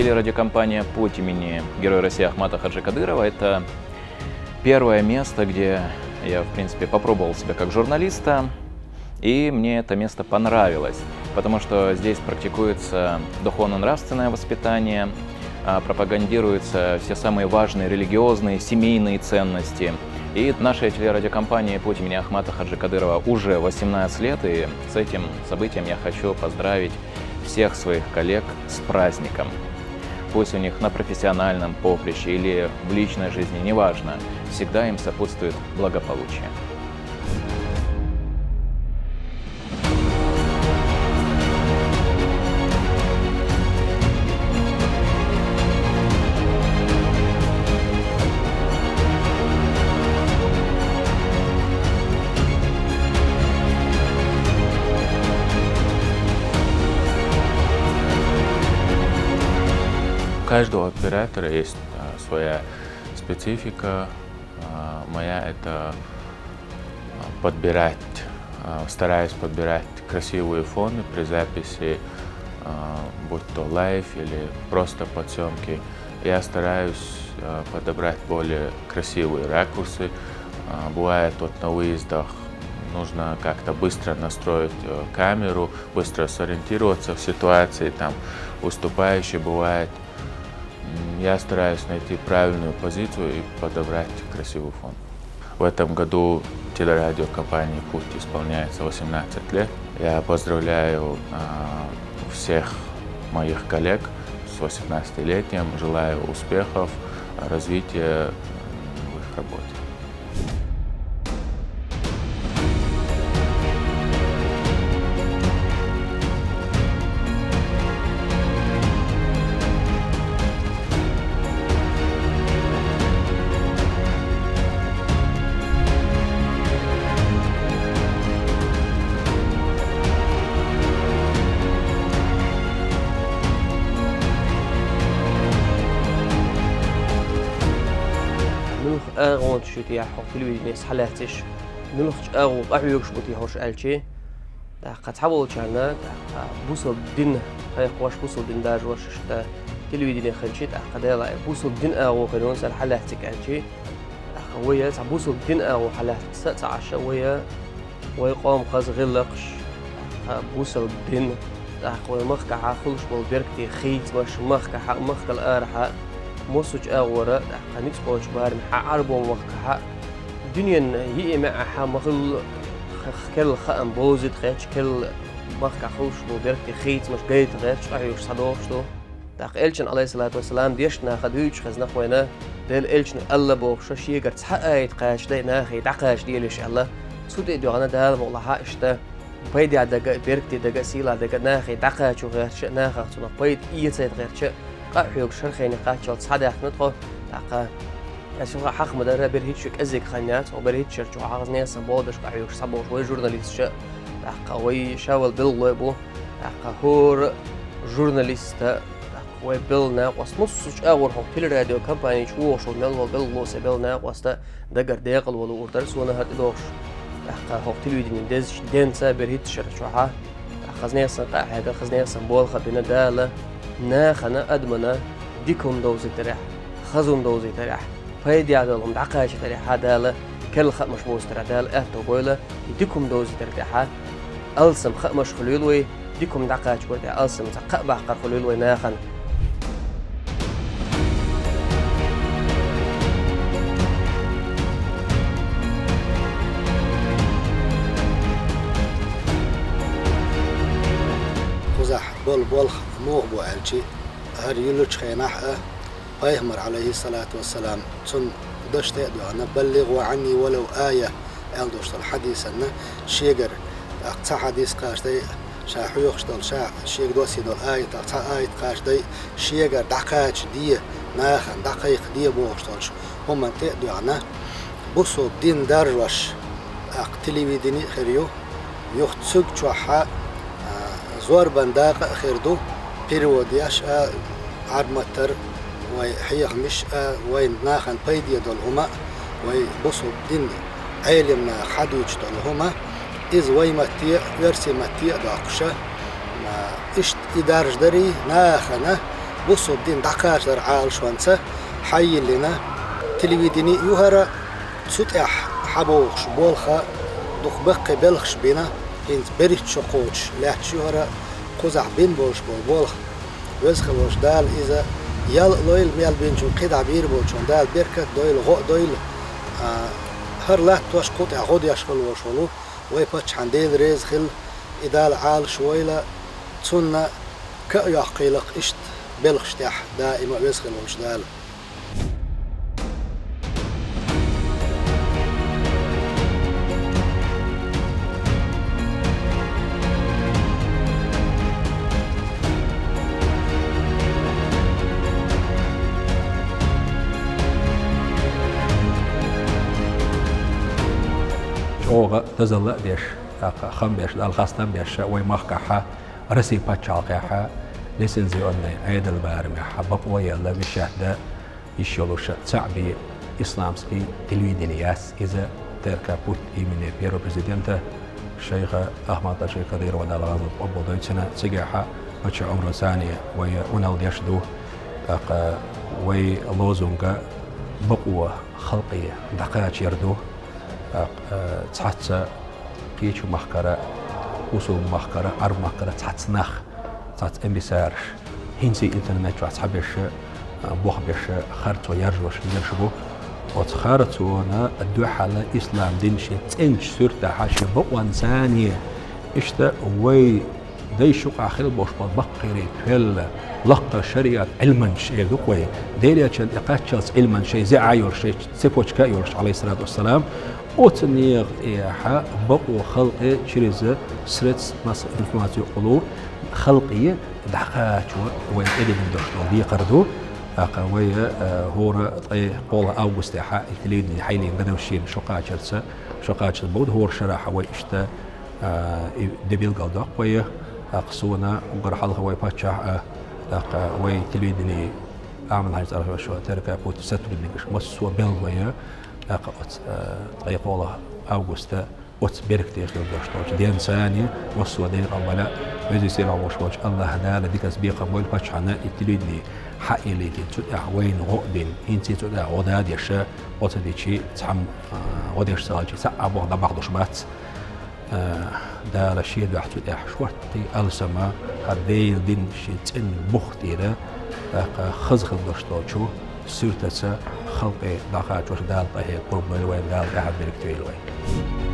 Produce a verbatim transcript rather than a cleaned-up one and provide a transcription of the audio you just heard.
Телерадиокомпания «Путь» имени Героя России Ахмата Хаджи Кадырова — это первое место, где я, в принципе, попробовал себя как журналиста, и мне это место понравилось, потому что здесь практикуется духовно-нравственное воспитание, а, пропагандируются все самые важные религиозные, семейные ценности. И наша телерадиокомпания «Путь» имени Ахмата Хаджи Кадырова уже восемнадцать лет, и с этим событием я хочу поздравить всех своих коллег с праздником. Пусть у них на профессиональном поприще или в личной жизни, неважно, всегда им сопутствует благополучие. У каждого оператора есть, а, своя специфика. А, моя — это, а, подбирать, а, стараюсь подбирать красивые фоны при записи, а, будь то лайв или просто подсъёмки. Я стараюсь, а, подобрать более красивые ракурсы. А, бывает, вот на выездах нужно как-то быстро настроить, э, камеру, быстро сориентироваться в ситуации, там выступающий бывает. М, я стараюсь найти правильную позицию и подобрать красивый фон. В этом году телерадиокомпании «Путь» исполняется восемнадцать лет. Я поздравляю, а, всех моих коллег с восемнадцатилетием, желаю успехов, развития, м, в их работе. Муьлха агӀонаш ю те хьо телевиденес хьалаьцнараш, муьлхача агӀо къахьоьгуш бу те хьуна аьлча, тӀаккха цхьаволчарна, тӀаккха бусалба дин кхайкхош, бусалба дин даржош иштта телевидени хилча, тӀаккха Дала бусалба дин агӀо хир ю цар хьалаьцнарг аьлча, тӀаккха вай цхьа бусалба дин агӀо хьалаьцна ца Ӏаш, вай, вай къоман хаза гӀиллакхаш, тӀаккха бусалба дин, тӀаккха вай махкахьа хуьлуш болу беркате хийцамаш, махкахьа, махкал арахьа, массо а агӀора, тӀаккха ницкъ кхочу барамехьа, Ӏарбойн махкахьа, дуьненан йиъ маьӀехьа ма-хуьллу х-, керла хаам бовзийта гӀерташ, керла махкахь хуьлуш болу беркате хийцамаш гайта гӀерташ къахьоьгуш схьадогӀуш ду. ТӀаккха Элчанна, Ӏалайхиссалату вассалам, дешначух хезна-кх вайна, Делан Элчано аьлла бохуш, шегара цхьа аят кхачадайа нахе дӀакхачаделаш аьлла, цу тӀе а доьгӀна Дала мукъалахь иштта пайдехь дага а, беркате дага а, сийлахь дага а нахе дӀакхачо гӀерташ а, нахах цунах пайда эцийта гӀерташ а, къахьоьгуш хӀара хенахь кхаччалц схьадаьхкина тхо, тӀаккха аса юха хьаха ма-дарра, бер хӀитта шу кӀезиг хан яц, хӀокху бер хӀитта шарчохь хаза нехан болх беш къахьоьгуш схьаболуш вай журналисташ а, тӀаккха вай шавал белхалой бу, тӀаккха хӀора журналиста, тӀаккха вай белла накъост, массо а агӀор хӀокху телерадиокомпани чу вогӀуш волу мел волу белхало, сайн белла накъост дагара декъала вала луур дара суна хӀара тӀедогӀуш. ТӀаккха хӀокху телевиденин дезачу денца бер хӀитта шарчохь, тӀаккха хаза нехан къа а хьегна, хаза нехан болх а бина Дала, нахана, адамана дика хӀума довзийтарехь, хаза хӀума довзийтарехь, пайдехь долу хӀума дӀакхачийтарехьа Дала, керла хаамаш бовзийтарехь Дала аьтто бойла, и дика хӀума довзийтарехьа алсам хаамаш хуьлийла вай, дика хӀума дӀакхачорехьа алсам цхьа кхаъ баккхар хуьлийла вай нахана. Кхузахь болу болх муха бу аьлча, хӀара юьллучу хенахь а, Пайхамар, Ӏалайхиссалату вассалам, цунна дашна тӀе а доьгӀна, «Баллигъу Ӏанни валав айя», аьлла долуш долу хьадисанна, шегара, тӀаккха цхьа хьадис кхачадай, ша хьоьхуш долу, ша шега доссийна долу аятах цхьа аят кхачадай, шегара дӀакхачаде, нахана дӀакхайкхаде бохуш долчу хӀуманна тӀе а доьгӀна, бусалба дин даржош, тӀаккха телевидени а хир ю, юха цуьнга чохь а, а, зорбан дакъа а хир ду, перевод еш а, Ӏарбматтара вай хьехамаш а, вайн нахана пайде долу хӀума а, вай бусалба дин Ӏелам наха хьадуьйцуш долу хӀума, иза вай матте а, оьрсийн матте а доккхуш а, а, иштта и даржадарий нахана бусалба дин дӀакхачар Ӏалашонца хьайиллина. Телевидени ю хӀара, цу тӀехь хьабохуш болх а дукха баккхий белхаш бина, хӀинца берриг шо кхочуш лаьтташ ю хӀара, кхузахь бина болуш болу болх. Веза хила волуш Дала иза ял а лойла, мел бинчун кхидӀа бийр болчун Дала беркат а дойла, гӀо а дойла. А, хӀара латтош кху тӀехь гӀо деш хила волуш волу вай паччахьан Дела реза хила, и Дала Ӏалашвойла, цунна ка а йоккхийла-кх иштта белхаш тӀехь даима а веза хила волуш Дала. ЧӀогӀа дозалла а деш, тӀаккха хам беш, Далла хастам беш, вай махкахь, Россин пачхьалкхехь, лицензионный Ӏедал барамехь бакъо а елла, вешет дан йиш йолуш цхьаъ бен исламский телевидени яц иза, ТРК Путь имени первого президента шайха Ахмат-Таджи Кадырова, Дала гӀазот къобалдойла цуьнан. Цигахь паччахь Ӏумаран цӀарна вай Ӏуналла деш ду, тӀаккха вай лозунг «Бакъо халкъе дӀакхачар» ду. ТӀаккха цхьацца кхечу махкара, бусалба махкара, Ӏарб махкара цхьацца нах, цхьацца эмиссараш, хӀинца интернет чохь цхьаберш, а, бохберш, харцо яржош берш бу. Оцу харцонна дуьхьал ислам дин шен цӀеначу суьртахь, шен бакъонца, иштта вай дайша юкъахь хилла болуш болу баккхийрий тоьлла, лаккха шариат Ӏилманчаш эр ду-кх вай. Делан Элчанна тӀе кхаччалц Ӏилманчаш, шайн зӀе а йолуш, шайн цепочка а йолуш, Ӏалайхиссалату вассалам, оцу нехан тӀехь бакъо халкъе через средств массовой информации юкъа лур, халкъе дӀакхачо вайн тӀедиллина долуш долу декхар ду. ТӀаккха вай, э, хӀора ткъе кхоалгӀа августехь и телевидени хьайиллина, гадовшийна шо кхачарца, шо кхачарца боху хӀора шарахь вай иштта, э, и де билгалдоккху вай. ТӀаккха суна уггар хьалха вай паччахь а, тӀаккха вай телевидени Амин-Хьаьжин цӀарах шо ТРК Путь сотрудникаш массо а белла вай. ТӀаккха оцу, э, ткъе кхоалгӀа августа оцу беркате хила долуш долчу денца массо а декъал бала, веза-сийлахь волуш волчу АллахӀ Дала дикаца бекхам бойла паччахьна, и телевидени хьаиллийтина, цу тӀехь вайна гӀо а бина, хӀинца цу тӀехь гӀо дадеш, оцу дичи цхьамма, а, гӀо деш ца хилчи, цхьа а боху дӀабахьа долуш бац. А, Дала шен дуьхьа цу тӀехь шорта алсама, хӀара Делан дин шен цӀена бух тӀера, тӀаккха хаза хила долуш долчу суьртаца халкъе дӀакхачош Дала къахьега къурбан дойла вайна, Дала тӀаьхьа беркате йойла вай.